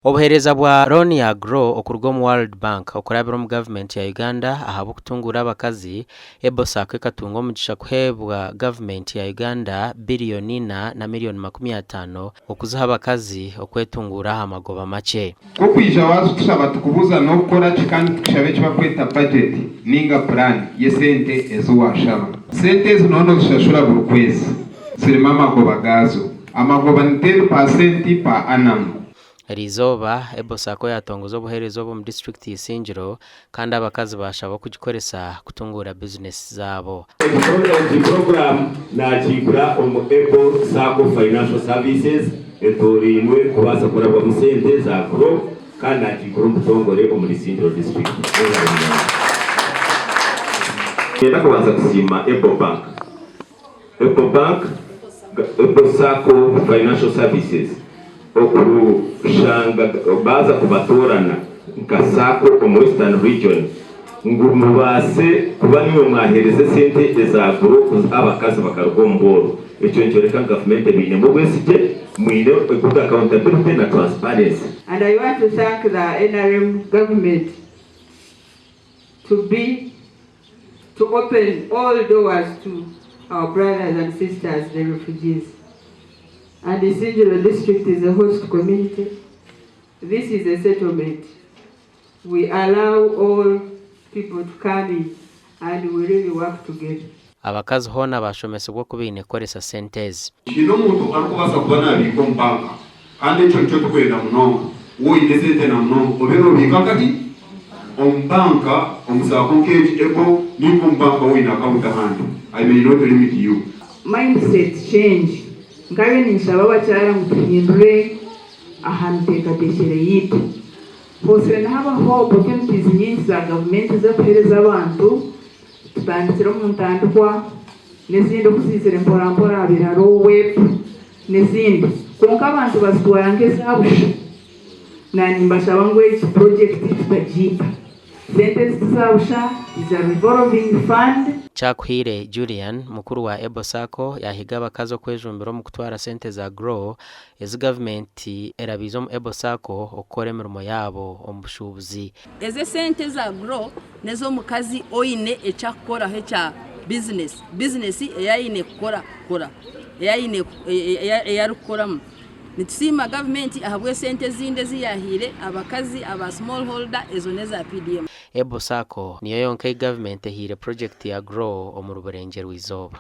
Obuheereza bwa looni ya Grow okuruga omu World Bank okurabira omu gavumenti ya Uganda ahabw'okutunguura abakazi, Ebo Sacco ekatunga omugisha kuheebwa gavumenti ya Uganda biriyoni ina na miriyoni 50 okuziha abakazi okwetunguura aha magoba makye. Ku okwija waaza otushaba tukubuuza n'okukora ki kandi tukushaba eki barikweta budget ninga plan y'esente ezi waashaba. Sente ezi nooba noozishashura buri kwezi, zirimu amagoba gaazo. Amagoba ni 10% per annum. Eriizooba, Ebo Sacco yaatongoza obuheereza obu omu disiturikiti Isingiro kandi abakazi baashabwa kugikoresa kutunguura bizinesi zaabo. Egi puroguraamu naagiigura omu Ebo Sacco Financial Services etoorainwe kubaasa kurabwamu sente za Grow kandi naagiigura omu butongore omuri Isingiro disiturikiti. Niinyenda kubanza kusiima Ebo Bank. Ecobank, Ebo Sacco Financial Services okushanga baaza kubatoorana nka Sacco omu Western Region ngu mubaase kuba nimwe mwaheereza esente eza Grow kuziha abakazi bakaruga omu bworo. Ekyo nikyoreka ngu gavumenti ebainemu obwesigye, mwine good accountability na transparency. And I want to thank the nrm government to be to open all doors to our brothers and sisters the refugees and Isingiro district is a host community this is a settlement we allow all people to come in and we really work together. Abakazi hoona baashomesibwa oku baine kukoresa sente ezi. Haine omuntu arikubaasa kuba naabiika omu banka Kandi ekyo nikyo turikwenda munonga. Waaba oine esente na munonga, obe noobiika nkahi? Omu banka, omu saako nk'egi, Ebo, nainga omu banka waaba oine akawunti ahandi. I may not limit you. Mindset change, Nkabe ninshaba abakyara ngu tuhindure aha miteekateekyere yaitu. Hosire nihabaho opportunities nyingi za gavumenti ez'okuheereza abantu, tutandikire omu ntandikwa n'ezindi oku ziizire mpora mpora aha biraro, WEP, n'ezindi kwonka abantu bazitwara nk'eza busha. Naanye nimbashaba ngu egi purojekiti tutagiita. Sente ezi tiza busha, is a revolving fund. Kyakuhaire Julian, mukuru wa Ebo Sacco yaahiga abakazi okwejumbira omu kutwara sente za Grow ezi gavumenti erabiize omu Ebo Sacco okukora emirimo yaabo omu bushuubuzi. Ezi esente eza Grow n'ez'omukazi oine eki arikukoraho ekya bizinesi, bizinesi ei aine kukora kukora, ei aine ei arikukoramu. Nitusiima gavumenti ahabw'esente ezindi ezi yaahaire abakazi aba small holder ezo n'eza PDM. Ebo Sacco niyo yonka ei gavumenti ehaire purogyekiti ya Grow omuri Burengyerwa-izooba.